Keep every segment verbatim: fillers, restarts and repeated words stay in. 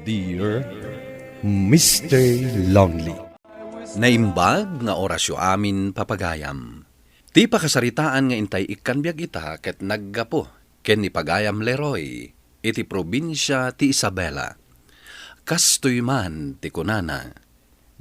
Dear Mister Lonely. Naimbag nga orasyo amin, papagayam. Ti pakasaritaan nga intay ikkan biag ita ket naggapu ken ni pagayam Leroy iti probinsia ti Isabela. Kastoy man ti kunana,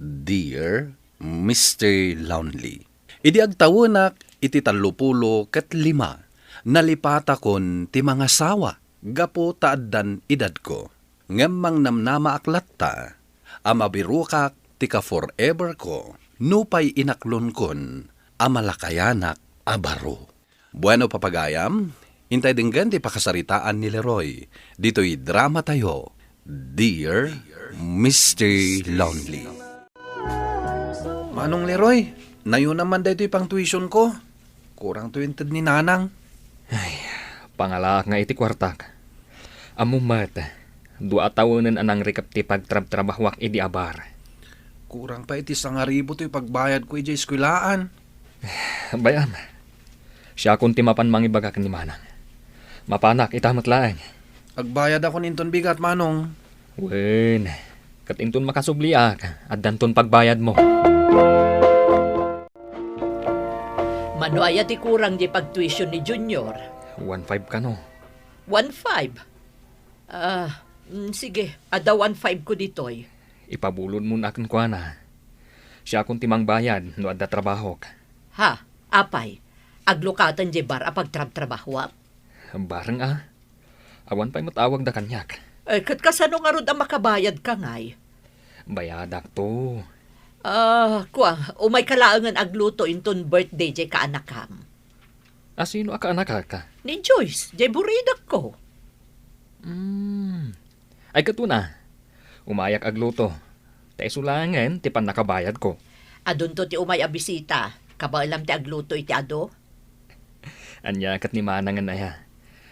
"Dear Mister Lonely, idi agtawenak iti tallopulo ket lima, nalipatakon ti mangasawa gapu ta addan edadko. Ngem mangnamnamaak latta a mabirokak ti ka-forever ko nupay inaklonkon a malakayanak a baro." Bueno, papagayam, intay denggen ti pakasaritaan ni Leroy ditoy drama tayo, Dear Mister Lonely. Manong Leroy, nayonam man daytoy pang-tuition ko. Kurang to inted ni Nanang. Ay, pangalaak nga iti kuartak. Ammom met, dua a tawenen a nangrikep ti pagtrabtrabahoak idi a bar. Kurang pay iti sangaribu toy pagbayad ko idiay eskuelaan. Bay-am, siakon ti mapan mangibaga ken ni Manang. Mapanak ita met laeng. Agbayadakon inton bigat, Manong. Wen, ket inton makasubliak, addanton pagbayadmo. Mano aya ti kurang diay pag-tuition ni Junior? One five kano. One five? Ah, mm, sige, adda one five ko ditoy. Ipabulodmon a kenkuana. Siakon ti mangbayad no adda trabahok. Ha? Apay, aglukaten diay bar a pagtrabtrabahoak? Bareng a. Awan pay met awagda kaniak. Eh, ket kasano ngarud a makabayadka ngay? Bayadakto. Ah, kua, umayka laengen agluto inton birthday diay kaanakam. A sino a kaanakak? Ni Joyce, diay buridakko. Hmm. Ay, ket una, umayak agluto. Ta isu laengen ti pannakabayadko. Adunto ti umay a bisita. Kabaelam ti agluto iti adu? Ania ket ni Manangen aya?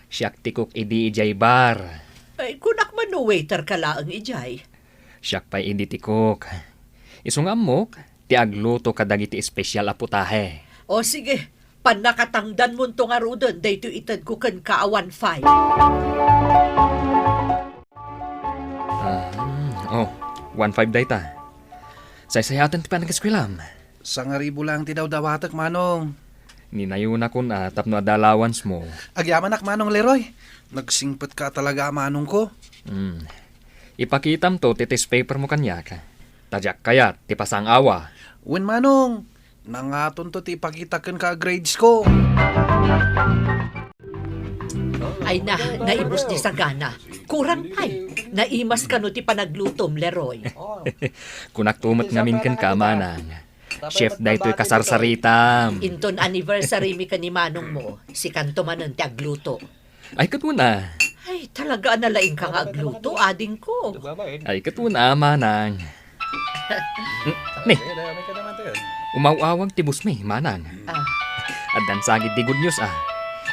Siak ti cook idi idiay bar. Ay, kunak man no waiter ka laeng idiay. Siak pay idi ti cook. Isu nga ammok, ti agluto kadagiti espesyal a putahe. O sige, pannakatangdanmonto ngaruden daytoy itedko kenka a one five. Ah, oh, one five dayta. Saysayaaten ti panag-eskuelam. Sangaribu laeng ti dawdawatek, Manong. Ninayonakon a tapno adda allowance mo. Agyamanak, Manong Leroy. Nagsingpetka talaga a manongko. Hmm. Ipakitamto ti test paper mo kaniak. Ta diak kayat ti pasang-awa. Wen, Manong. Nangatonto ti ipakita kenka a grades ko. Ay na, naibus ti sagana. Kurang pay. Naimas kano ti panaglutom, Leroy. Kunakto met ngamin kenka, Manang. Chef daytoy kasarsaritam. Inton anniversary mi ken ni manongmo, sikanto manen ti agluto. Ay, ket una. Ay, talaga a nalaingka nga agluto, adingko. Ay, ket una, Manang. Ni, umaw-awag ti boss mi, Manang. Ah. Addan sagid ti good news, ah.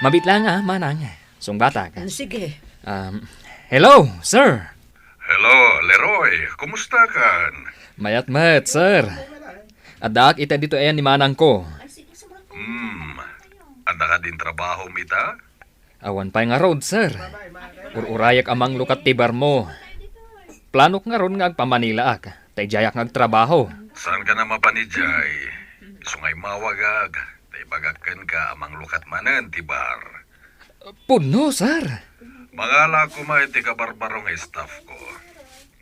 Mabiit laeng, ah, Manang. Sungbatak. Mm, sige. Um, hello, sir. Hello, Leroy. Kumusta kan? Mayat met, sir. Addaak ita ditoy ayan ni manangko. Hmm. Adda kadin trabahom ita? Awan pay ngarud, sir. Ur-urayak a manglukat ti bar mo. Planok ngarud nga agpa-Manilaak, ta idiayak nga agtrabaho. Saanka a mapan idiay? Isu nga immawagak, ta ibagak kenka a manglukat manen ti bar. Pudno, sir. Mangala koma iti kabarbaro nga staff ko.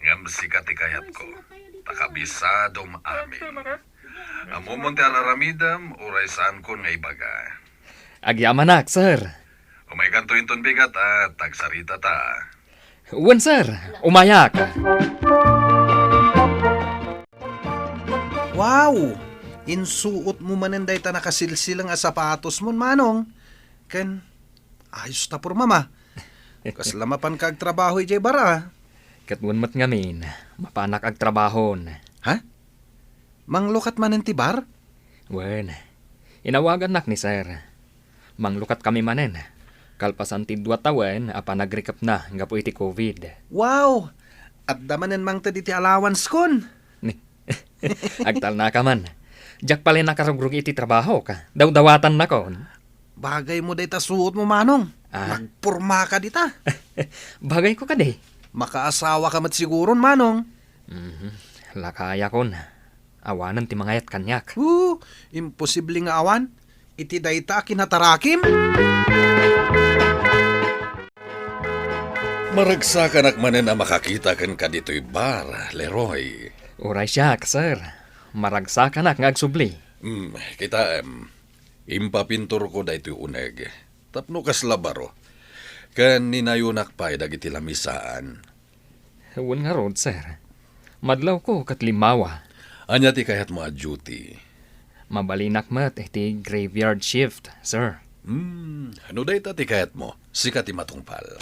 Ngem sika ti kayatko, ta kabisadom amin. Ammomon ti ar-aramidem, uray saankon nga ibaga. Agyamanak, sir. Umaykanto inton bigat a ta agsaritata. Wen, sir. Umayak. Wow! Insuotmo manen dayta nakasilsilang a sapatosmon, Manong. Ken, ayos ta pormam, a. Kasla mapanka agtrabaho idiay bar, a. Ket wen met ngamin, mapanak agtrabahon. Ha? Manglukat manen ti bar? Wen, inawagannak ni sir. Manglukat kami manen. Kalpasan ti dua tawen a panagrikepna gapu iti covid. Wow! Adda manen mangted iti allowance kon. Ni, agtalnaka man. Diak pay nakarugrug iti trabahok. Dawdawatannakon. Bagaymo dayta suotmo, Manong. Ah. Nagpormaka dita. Bagayko kadi. Makaasawaka met siguron, Manong. Mhm. Lakayakon. Awanen ti mangayat kaniak. Oo, imposible nga awan. Iti dayta a kinatarakim. Maragsakanak manen a makakita kenka ditoy bar, Leroy. Uray siak, sir. Maragsakanak nga agsubli. Hmm, kitaem. Impapinturko daytoy uneg. Tapno kasla baro. Ken ninayonak pay dagiti lamisaan. Wen ngarud, sir. Madlawko ket limmawa. Ania ti kayatmo a duty? Mabalinak met iti graveyard shift, sir. Hmm, no dayta ti kayatmo, sika ti matungpal.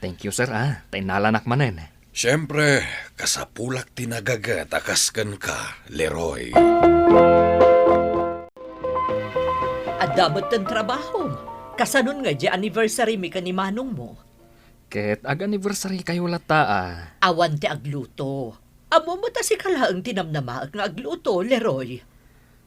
Thank you, sir, ah. Ta innalanak manen. Siempre, kasapulak ti nagaget a kas kenka, Leroy. Adda metten trabahom. Kasanon nga idiay anniversary mi ken ni manongmo? Ket ag-anniversary kayo latta, ah. Awan ti agluto. Ammom met a sika laeng ti namnamaek nga agluto, Leroy.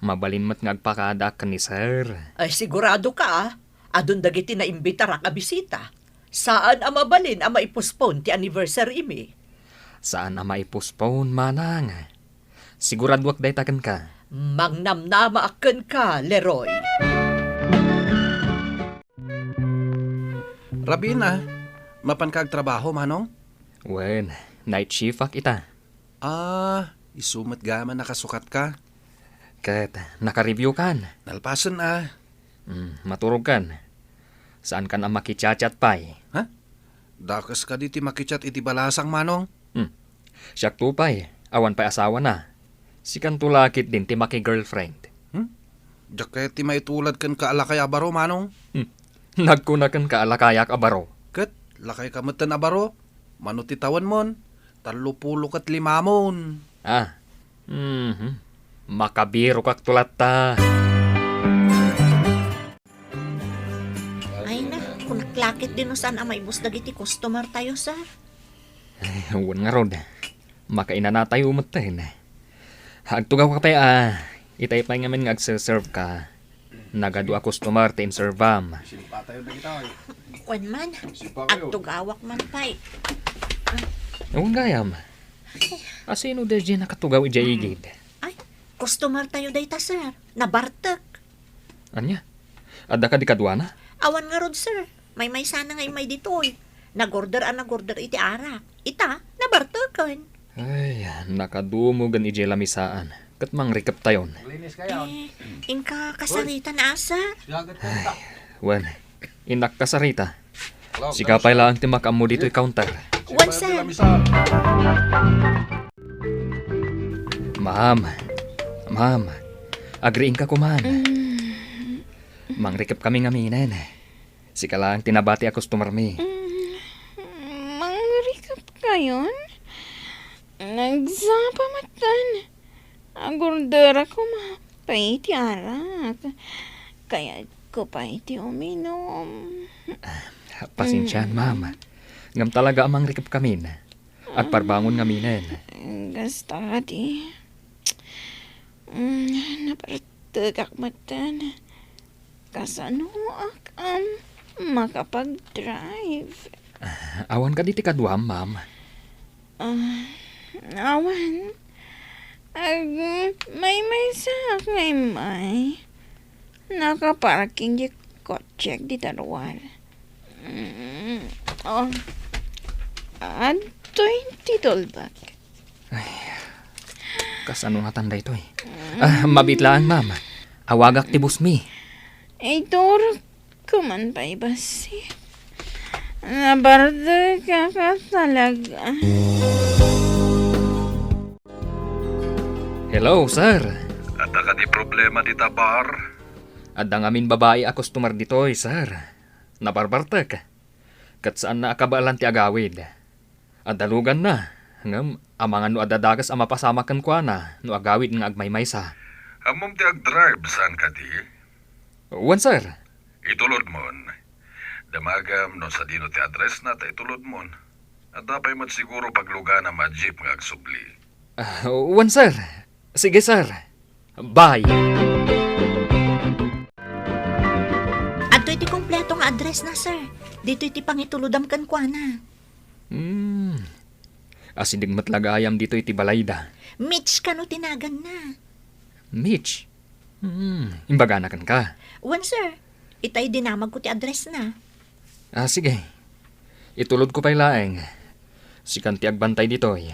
Mabalin met nga agpakadaak ken ni Sir. Ay, sigurado ka, ah. Adun dagiti naimbitarak a bisita. Saan a mabalin a maipostpone ti anniversary mi. Saan a maipostpone, manang. Siguraduak dayta kenka. Mangnamnamaak kenka, Leroy. Rabiin, ah. Mapanka agtrabaho, Manong? Wen, night shift ak ita. Ah, isu met gayam a nakasukatka. Ket nakareview kan? Nalpasen, ah. Hmm, maturog kan. Saan kan a makichat-chat pay? Ha? Dakes kadi ti makichat iti balasang, Manong? Hmm. Siakto pay, awan pay asawana. Sikanto la ketdin ti maki-girlfriend. Hmm? Diak kayat ti maitulad kenka a lakay a baro, Manong? Hmm. Nagkuna kenka a lakayak a baro. Ket lakayka metten a baro? Mano ti tawenmon? Tallopulo ket limamon. Ah. Mhm. Makabirokakto latta. Ay na, kunak la ketdin no saan a maibus dagiti customer tayo, sir. Ay, wen ngarud. Makainanatayo metten. Agtugawka pay a, itay pay ngamin nga agse-serve ka. Nagadu a customer ti inservam. Wen man, agtugawak man pay. Wen gayam. Asino daydiay nakatugaw idiay igid? Ay, customer tayo dayta, sir. Nabartek. Ania? Adda kadi kaduana? Awan ngarud, sir. Maymaysana nga immay ditoy. Nag-order a nag-order iti arak. Ita, nabarteken. Ay, nakadumogen idiay lamisaan. Ket mangrikeptayon. Eh, inka kasarita na, sir. Ay, wen, innak kasarita. Sika pay laeng ti makaammo ditoy counter. Wen, sir. Ma'am, ma'am, agriingka koman. Mm. Mangrikepkami ngaminen. Sika laeng ti nabati a customer mi. Mm, mangrikepkayon? Nagsapa metten. Agorderak koma pay ti arak. Kayatko pay ti uminom. Ah, pasensiaan, ma'am. Ngem talaga a mangrikepkamin. Agparbangon ngaminen. Kasta kadi. Mm, napartekak metten. Kasanoak a makapag-drive? Ah, awan kadi ti kaduam, ma'am? Ah, awan. Ag-, maymaysaak nga immay. Nakaparking ti kotsek dita ruar. Mm, oh. Adtoy ti tulbek. Ay, kasano ngatan daytoy? Ah, mabiit laeng, ma'am. Awagak ti boss mi. Iturok ko man pay bassit. Nabartekak talaga. Hello, sir. Adda kadi problema dita bar? Adda ngamin babai a customer ditoy, sir. Nabarbartek. Ket saanna a kabaelan ti agawid. Adda luganna, ngem amangan no adda dakes a mapasamak kenkuana no agawid nga agmaymaysa. Ammom ti agdrive, saan kadi? Wen, sir. Itulodmon. Damagam no sadino ti addressna ta itulodmon. Adda pay met siguro pagluganam a jeep nga agsubli. Ah, wen, sir. Sige, sir. Bye. Adtoy ti kompleto nga addressna, sir. Ditoy ti pangitulodam kenkuana. Hmm. Asideg met la gayam ditoy ti balayda. Mitch kano ti naganna. Mitch? Hmm. Imbagana kenka? Wen, sir. Itay dinamagko ti address na. Ah, sige. Itulodko pay laeng. Sikan ti agbantay ditoy.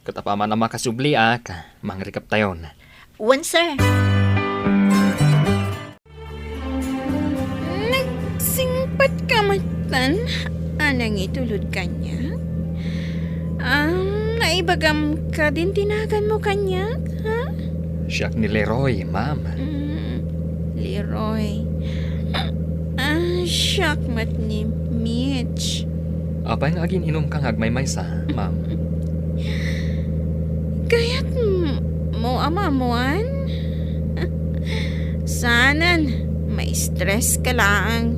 Ket apaman a makasubliak, mangrikaptayon. Wen, sir. Nagsingpat ka met tan a nangitulod kaniak? Am, naibagam kadin ti naganmo kaniak, ha? Siak ni Leroy, ma'am. Mm, Leroy. Ah, siak met ni Mitch. Apay nga agin-inumka nga agmaymaysa, ma'am? Kayat m-, mo a maammuan? Saanen, ma-stress ka laeng.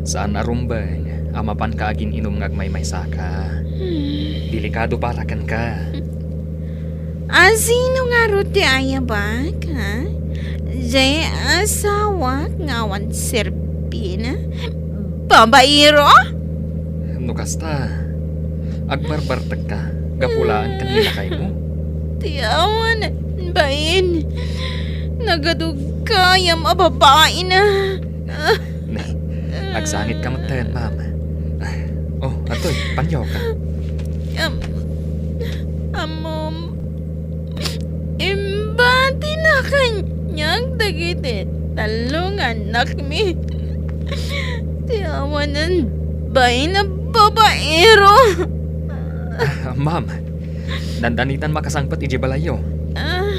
Saan a rumbeng a mapanka agin-inum nga agmaymaysaka. Hmm. Delikado para kenka. A sino ngarud ti ayabak, ha? Diay asawak nga awan serbina? Babaero? No kasta, agbarbartekka gapu laeng ken ni lakaymo? Ti awan bain. Nagadug gayam a babaina. Ne, agsangitka metten, ma'am. Oh, adtoy, panyoka. Am-, ammom, imbatina kaniak dagiti tallo nga annakmi. Ti awanen bain a babaero. Ah, ma'am, dandanitan makasangpet idiay balayyo. Ah,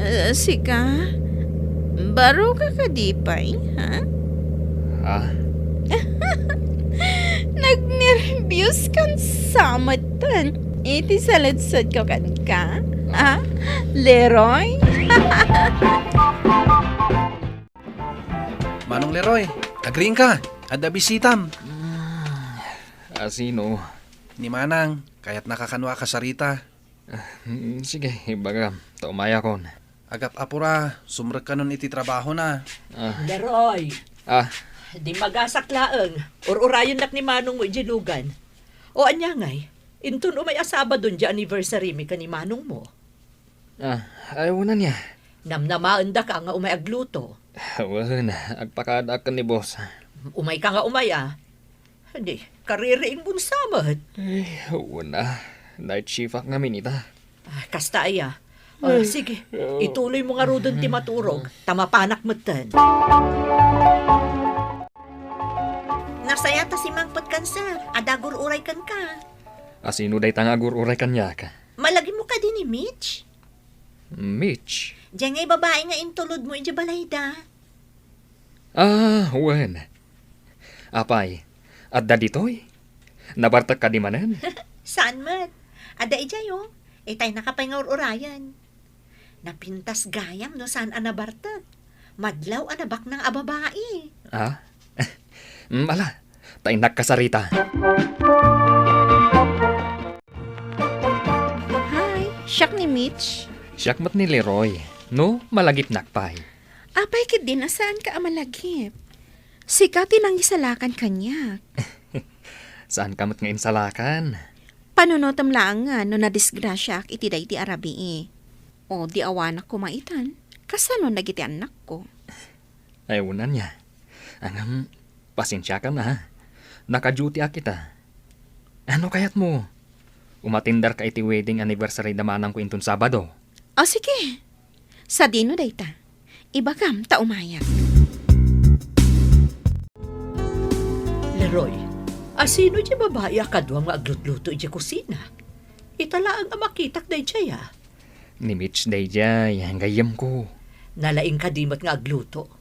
ah, sika? Baro ka kadi pay, ha? Ah. Nagnerbios kan sa metten iti saludsodko kenka, ha, Leroy? Manong Leroy, agriingka. Adda bisitam. Mm, a sino? Ni Manang, kayatnaka kano a kasarita. Ah, mm, sige, ibagam. Ta umayakon. Agap-apura, sumrek kanon iti trabahona. Ah. Leroy! Ah. Dimmagasak laeng. Ur-urayennak ni manongmo idiay lugan. O ania ngay? Inton umay a Sabado diay anniversary mi ken ni manongmo. Ah, ay, unay aya. Namnamaendaka nga umay agluto. Wen, agpakaadaak ken ni boss. Umayka nga umay a. Di, kaririingmon sa met. Ay, wen a. Night shift-ak ngamin ita. Ah, kasta aya. Ah, sige, ituloymo ngaruden ti maturog, ta mapanak metten. Nasayat a simangpet kan, sir. Adda agur-uray kenka. A sino dayta nga agur-uray kaniak? Malagipmo kadi ni Mitch? Mitch? Diay ngay babai nga intulodmo idiay balayda. Ah, wen. Apay, adda ditoy? Nabartek kadi manen? Saan met. Adda idiay, o. Itaynaka pay nga ur-urayen. Napintas gayam no saan a nabartek. Madlaw a nabaknang a babai. Ah? Mm, ala, ta innak kasarita. Hi, siak ni Mitch. Siak met ni Leroy. No, malagipnak pay. Apay ketdin a saanka a malagip? Sika ti nangisalakan kaniak. Saanka met nga insalakan? Panunotem laeng nga no nadisgrasiaak iti daydi a rabii. O di awanak koma itan, kasano dagiti annakko? Ay, unay aya. Ngem, pasensiakan a, ha? Naka-duty-ak ita. Ano kayatmo? Umatenderka iti wedding anniversary da manangko inton Sabado. O, sige. Sadino dayta? Ibagam ta umayak. Leroy, a sino diay babai a kaduam nga aglutluto idiay kusina? Ita laeng a makitak daydiay a. Ni Mitch daydiay, gayyemko. Nalaing kadi met nga agluto?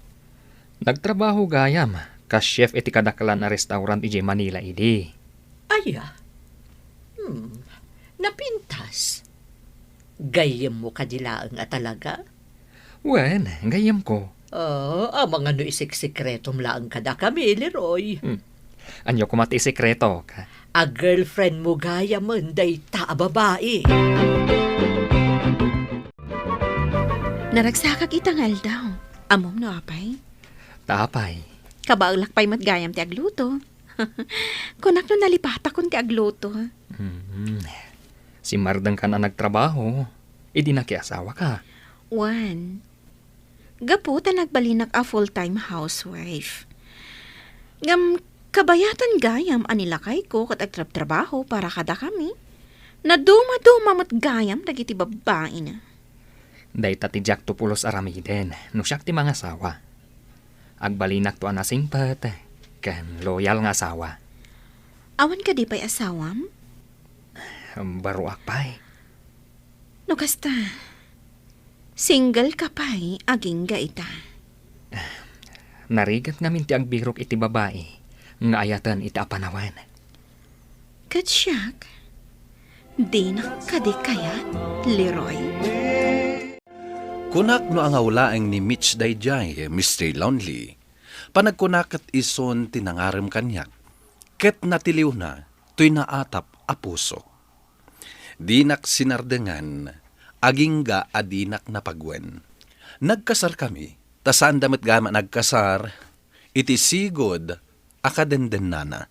Nagtrabaho gayam kas chef iti kadaklan a restaurant idiay Manila idi. Aya? Hmm, napintas. Gayyemmo kadi laeng a talaga? Wen, gayyemko. Ah, amangan no isiksikretom laeng kadakami, Leroy. Hmm. Ania koma ti isikretok? A girlfriend mo gayamen dayta a babai. Naragsakak ita nga aldaw. Ammom no apay? Ta apay? Kabaelak pay met gayam ti agluto. Kunak no nalipatakon ti agluto. Hmm. Simmardengkan a nagtrabaho, idi nakiasawaka. Wen, gapu ta nagbalinak a full-time housewife. Ngem kabayatan gayam a ni lakayko ket agtrabtrabaho para kadakami. Nadumaduma met gayam dagiti babbaina. Dayta ti diakto pulos aramiden no siak ti mangasawa. Agbalinakto a nasingpet ken loyal nga asawa. Awan kadi pay asawam? Baroak pay. No kasta, single ka pay agingga ita. Narigat ngamin ti agbirok iti babai nga ayaten iti apanawen. Ket siak, dinak kadi kayat, Leroy? Kunak no angaw laeng ni Mitch daydiay, Mister Lonely. Panagkunak ket isun ti nangarem kaniak, ket natiliwna toy naatap a puso. Dinak sinardengan, agingga a dinak napagwen. Nagkasarkami, ta saanda met gayam a nagkasar iti sigud a kadendennana.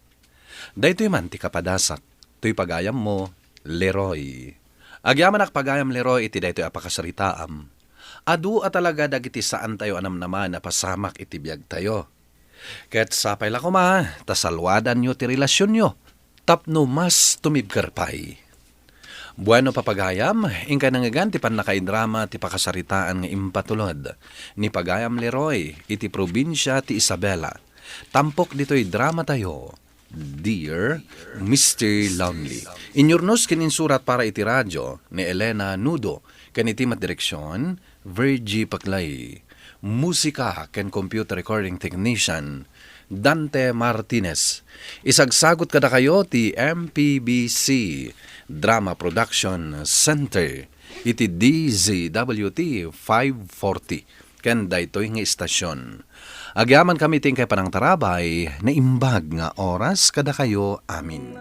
Daytoy man ti kapadasak, toy pagayammo, Leroy. Agyamanak pagayam, Leroy, iti daytoy a pakasaritaam. Adu a talaga dagiti saantayo a namnama a napasamak iti biagtayo. Ket sapay la koma, ta saluadanyo ti relasionyo tapno mas tumibker pay. Bueno, papagayam, inkay nangngegan ti pannakaidrama ti pakasaritaan nga impatulod ni Pagayam Leroy iti probinsia ti Isabela. Tampok ditoy dramatayo, Dear Mister Lonely. Inyurnos ken insurat para iti radio ni Elena Nudo, ken iti met direksion, Virgie Paclay. Musika ken computer recording technician, Dante Martinez. Isagsagot kadakayo ti M P B C Drama Production Center iti D Z W T five forty ken daytoy nga istasyon. Agyamankami ti inkay panangtarabay, naimbag nga oras kadakayo amin.